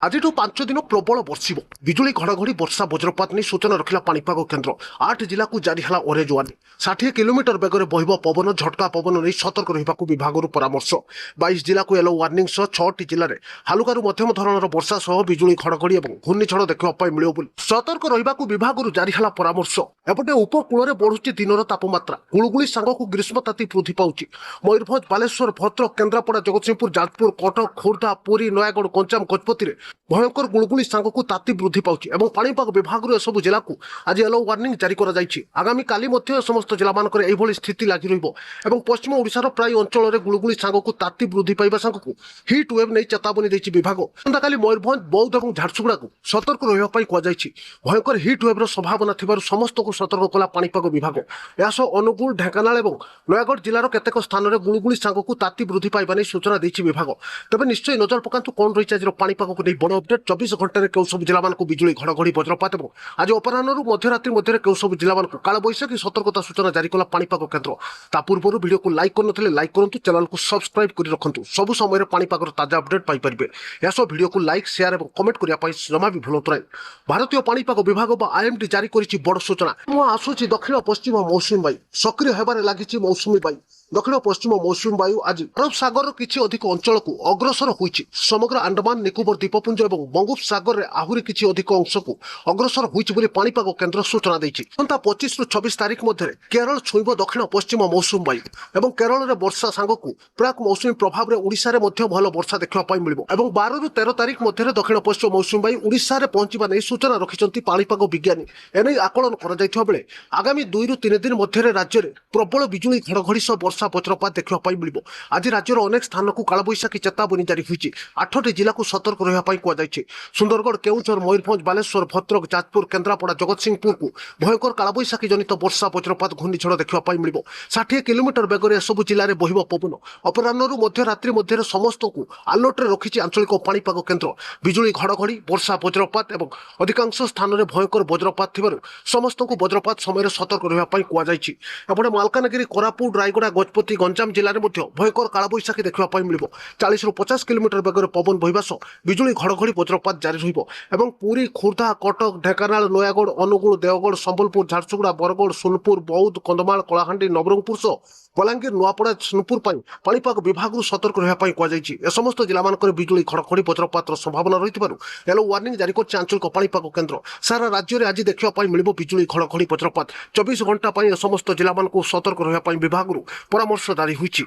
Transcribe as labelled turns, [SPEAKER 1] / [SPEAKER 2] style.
[SPEAKER 1] ଆଜିଠୁ 5 ଦିନ ପ୍ରବଳ ବର୍ଷିବ। ବିଜୁଳି, ଘଡ଼ଘଡ଼ି, ବର୍ଷା, ବଜ୍ରପାତ ନେଇ ସୂଚନା ରଖିଲା ପାଣିପାଗ କେନ୍ଦ୍ର। ଆଠ ଜିଲ୍ଲାକୁ ଜାରି ହେଲା ଅରେଞ୍ଜ ୱାର୍ଣ୍ଣିଂ। 60 କିଲୋମିଟର ବେଗରେ ବହିବ ପବନ। ଝଟକା ପବନ ନେଇ ସତର୍କ ରହିବାକୁ ବିଭାଗରୁ ପରାମର୍ଶ। 22 ଜିଲ୍ଲାକୁ ୟେଲୋ ୱାର୍ଣ୍ଣିଂ ସହ ଛଅଟି ଜିଲ୍ଲାରେ ହାଲୁକାରୁ ମଧ୍ୟମ ଧରଣର ବର୍ଷା ସହ ବିଜୁଳି, ଘଡ଼ଘଡ଼ି ଏବଂ ଘୂର୍ଣ୍ଣିଝଡ଼ ଦେଖିବା ପାଇଁ ମିଳିବ ବୋଲି ସତର୍କ ରହିବାକୁ ବିଭାଗରୁ ଜାରି ହେଲା ପରାମର୍ଶ। ଏପଟେ ଉପକୂଳରେ ବଢୁଛି ଦିନର ତାପମାତ୍ରା। ଗୁଳୁଗୁଳି ସାଙ୍ଗକୁ ଗ୍ରୀଷ୍ମ ତାତି ବୃଦ୍ଧି ପାଉଛି। ମୟୂରଭଞ୍ଜ, ବାଲେଶ୍ୱର, ଭଦ୍ରକ, କେନ୍ଦ୍ରାପଡ଼ା, ଜଗତସିଂହପୁର, ଯାଜପୁର, କଟକ, ଖୋର୍ଦ୍ଧା, ପୁରୀ, ନୟାଗଡ଼, ଗଞ୍ଜାମ, ଗଜପତିରେ ଭୟଙ୍କର ଗୁଳୁଗୁଳି ସାଙ୍ଗକୁ ତାତି ବୃଦ୍ଧି ପାଉଛି ଏବଂ ପାଣିପାଗ ବିଭାଗରୁ ଏସବୁ ଜିଲ୍ଲାକୁ ଆଜି ୟେଲୋ ୱାର୍ଣ୍ଣିଂ ଜାରି କରାଯାଇଛି। ଆଗାମୀ କାଲି ମଧ୍ୟ ଏ ସମସ୍ତ ଜିଲ୍ଲାମାନଙ୍କରେ ଏଇଭଳି ସ୍ଥିତି ଲାଗି ରହିବ ଏବଂ ପଶ୍ଚିମ ଓଡ଼ିଶାର ପ୍ରାୟ ଅଞ୍ଚଳରେ ଗୁଳୁଗୁଳି ସାଙ୍ଗକୁ ତାତି ବୃଦ୍ଧି ପାଇବା ସାଙ୍ଗକୁ ହିଟ୍ ୱେଭ୍ ନେଇ ଚେତାବନୀ ଦେଇଛି ବିଭାଗ। ଆସନ୍ତାକାଲି ମୟୂରଭଞ୍ଜ, ବୌଦ୍ଧ ଏବଂ ଝାରସୁଗୁଡ଼ାକୁ ସତର୍କ ରହିବା ପାଇଁ କୁହାଯାଇଛି। ଭୟଙ୍କର ହିଟ୍ ୱେଭ୍ର ସମ୍ଭାବନା ଥିବାରୁ ସମସ୍ତଙ୍କୁ ସତର୍କ କଲା ପାଣିପାଗ ବିଭାଗ। ଏହା ସହ ଅନୁଗୁଳ, ଢେଙ୍କାନାଳ ଏବଂ ନୟାଗଡ଼ ଜିଲ୍ଲାର କେତେକ ସ୍ଥାନରେ ଗୁଳୁଗୁଳି ସାଙ୍ଗକୁ ତାତି ବୃଦ୍ଧି ପାଇବା ନେଇ ସୂଚନା ଦେଇଛି ବିଭାଗ। ତେବେ ନିଶ୍ଚୟ ନଜର ପକାନ୍ତୁ, କ'ଣ ରହିଛି ଆଜିର ପାଣିପାଗକୁ ନେଇ ବଡ଼ ଅପଡେଟ୍, 24 ଘଣ୍ଟାରେ କେଉଁ ସବୁ ଜିଲ୍ଲାମାନଙ୍କୁ ବିଜୁଳି, ଘଡ଼ଘଡ଼ି, ବଜ୍ରପାତ ଏବଂ ଆଜି ଅପରାହ୍ନରୁ ମଧ୍ୟରାତ୍ରି ମଧ୍ୟରେ କେଉଁ ସବୁ ଜିଲ୍ଲାମାନଙ୍କୁ କାଳବୈଶାଖୀ ସତର୍କତା ସୂଚନା ଜାରି କଲା ପାଣିପାଗ କେନ୍ଦ୍ର। ତା ପୂର୍ବରୁ ଭିଡ଼ିଓକୁ ଲାଇକ୍ କରିନଥିଲେ ଲାଇକ୍ କରନ୍ତୁ, ଚ୍ୟାନେଲକୁ ସବସ୍କ୍ରାଇବ୍ କରି ରଖନ୍ତୁ। ସବୁ ସମୟରେ ପାଣିପାଗର ତାଜା ଅପଡେଟ୍ ପାଇପାରିବେ। ଏହା ସହ ଭିଡ଼ିଓକୁ ଲାଇକ୍, ସେୟାର ଏବଂ କମେଣ୍ଟ କରିବା ପାଇଁ ଜମା ବି ଭୁଲନ୍ତୁ ନାହିଁ। ଭାରତୀୟ ପାଣିପାଗ ବିଭାଗ ବା ଆଇଏମଡି ଜାରି କରିଛି ବଡ଼ ସୂଚନା। ମୁଁ ଆସୁଛି ଦକ୍ଷିଣ ପଶ୍ଚିମ ମୌସୁମୀ ବାୟୁ। ସକ୍ରିୟ ହେବାରେ ଲାଗିଛି ମୌସୁମୀ ବାୟୁ। ଦକ୍ଷିଣ ପଶ୍ଚିମ ମୌସୁମୀ ବାୟୁ ଆଜି ଆରବ ସାଗରର କିଛି ଅଧିକ ଅଞ୍ଚଳକୁ ଅଗ୍ରସର ହୋଇଛି। ସମଗ୍ର ଆଣ୍ଡାମାନ ନିକୋବର ଦ୍ୱୀପପୁଞ୍ଜ ଏବଂ ବଙ୍ଗୋପସାଗରରେ ଆହୁରି କିଛି ଅଧିକ ଅଂଶକୁ ଅଗ୍ରସର ହୋଇଛି ବୋଲି ପାଣିପାଗ କେନ୍ଦ୍ର ସୂଚନା ଦେଇଛି। ଆସନ୍ତା 25ରୁ 26 ତାରିଖ ମଧ୍ୟରେ କେରଳ ଛୁଇଁବ ଦକ୍ଷିଣ ପଶ୍ଚିମ ମୌସୁମୀ ବାୟୁ ଏବଂ କେରଳରେ ବର୍ଷା ସାଙ୍ଗକୁ ପ୍ରାକ୍ ମୌସୁମୀ ପ୍ରଭାବରେ ଓଡ଼ିଶାରେ ମଧ୍ୟ ଭଲ ବର୍ଷା ଦେଖିବା ପାଇଁ ମିଳିବ ଏବଂ 12ରୁ 13 ତାରିଖ ମଧ୍ୟରେ ଦକ୍ଷିଣ ପଶ୍ଚିମ ମୌସୁମୀ ବାୟୁ ଓଡ଼ିଶାରେ ପହଞ୍ଚିବା ନେଇ ସୂଚନା ରଖିଛନ୍ତି ପାଣିପାଗ ବିଜ୍ଞାନୀ। ଏନେଇ ଆକଳନ କରାଯାଇଥିବା ବେଳେ ଆଗାମୀ 2ରୁ 3 ଦିନ ମଧ୍ୟରେ ରାଜ୍ୟରେ ପ୍ରବଳ ବିଜୁଳି, ଘଡ଼ଘଡ଼ି ସହ ବର୍ଷା, ବଜ୍ରପାତ ଦେଖିବା ପାଇଁ ମିଳିବ। ଆଜି ରାଜ୍ୟର ଅନେକ ସ୍ଥାନକୁ କାଳବୈଶାଖୀ ଚେତାବନୀ ଜାରି ହୋଇଛି। ଆଠଟି ଜିଲ୍ଲାକୁ ସତର୍କ ରହିବା ପାଇଁ କୁହାଯାଇଛି। ସୁନ୍ଦରଗଡ଼, କେଉଁଝର, ମୟୂରଭଞ୍ଜ, ବାଲେଶ୍ୱର, ଭଦ୍ରକ, ଯାଜପୁର, କେନ୍ଦ୍ରାପଡ଼ା, ଜଗତସିଂହପୁରକୁ ଭୟଙ୍କର କାଳବୈଶାଖୀ ଜନିତ ବର୍ଷା, ବଜ୍ରପାତ, ଘୂର୍ଣ୍ଣିଝଡ଼ ଦେଖିବା ପାଇଁ ମିଳିବ। 60 କିଲୋମିଟର ବେଗରେ ଏସବୁ ଜିଲ୍ଲାରେ ବହିବ ପବନ। ଅପରାହ୍ନରୁ ମଧ୍ୟରାତ୍ରି ମଧ୍ୟରେ ସମସ୍ତଙ୍କୁ ଆଲର୍ଟରେ ରଖିଛି ଆଞ୍ଚଳିକ ପାଣିପାଗ କେନ୍ଦ୍ର। ବିଜୁଳି, ଘଡ଼ଘଡ଼ି, ବର୍ଷା, ବଜ୍ରପାତ ଏବଂ ଅଧିକାଂଶ ସ୍ଥାନରେ ଭୟଙ୍କର ବଜ୍ରପାତ ଥିବାରୁ ସମସ୍ତଙ୍କୁ ବଜ୍ରପାତ ସମୟରେ ସତର୍କ ରହିବା ପାଇଁ କୁହାଯାଇଛି। ଏପଟେ ମାଲକାନଗିରି, କୋରାପୁଟ, ରାୟଗଡ଼ା, ଗଜପତି, ଗଞ୍ଜାମ ଜିଲ୍ଲାରେ ମଧ୍ୟ ଭୟଙ୍କର କାଳବୈଶାଖୀ ଦେଖିବା ପାଇଁ ମିଳିବ। 40ରୁ 50 କିଲୋମିଟର ବେଗରେ ପବନ ବହିବା ସହ ବିଜୁଳି, ଘଡ଼ଘଡ଼ି, ବଜ୍ରପାତ ଜାରି ରହିବ ଏବଂ ପୁରୀ, ଖୋର୍ଦ୍ଧା, କଟକ, ଢେଙ୍କାନାଳ, ନୟାଗଡ଼, ଅନୁଗୁଳ, ଦେଓଗଡ଼, ସମ୍ବଲପୁର, ଝାରସୁଗୁଡ଼ା, ବରଗଡ଼, ସୋନପୁର, ବୌଦ୍ଧ, କନ୍ଧମାଳ, କଳାହାଣ୍ଡି, ନବରଙ୍ଗପୁର ସହ ବଲାଙ୍ଗୀର, ନୂଆପଡ଼ା, ସୋନପୁର ପାଇଁ ପାଣିପାଗ ବିଭାଗରୁ ସତର୍କ ରହିବା ପାଇଁ କୁହାଯାଇଛି। ଏ ସମସ୍ତ ଜିଲ୍ଲାମାନଙ୍କରେ ବିଜୁଳି, ଘଡ଼ଘଡ଼ି, ବଜ୍ରପାତର ସମ୍ଭାବନା ରହିଥିବାରୁ ୟେଲୋ ୱାର୍ଣ୍ଣିଂ ଜାରି କରିଛି ଆଞ୍ଚଳିକ ପାଣିପାଗ କେନ୍ଦ୍ର। ସାରା ରାଜ୍ୟରେ ଆଜି ଦେଖିବା ପାଇଁ ମିଳିବ ବିଜୁଳି, ଘଡ଼ଘଡ଼ି, ବଜ୍ରପାତ। 24 ଘଣ୍ଟା ପାଇଁ ଏ ସମସ୍ତ ଜିଲ୍ଲାମାନଙ୍କୁ ସତର୍କ ରହିବା ପାଇଁ ବିଭାଗରୁ ପରାମର୍ଶ ଜାରି ହୋଇଛି।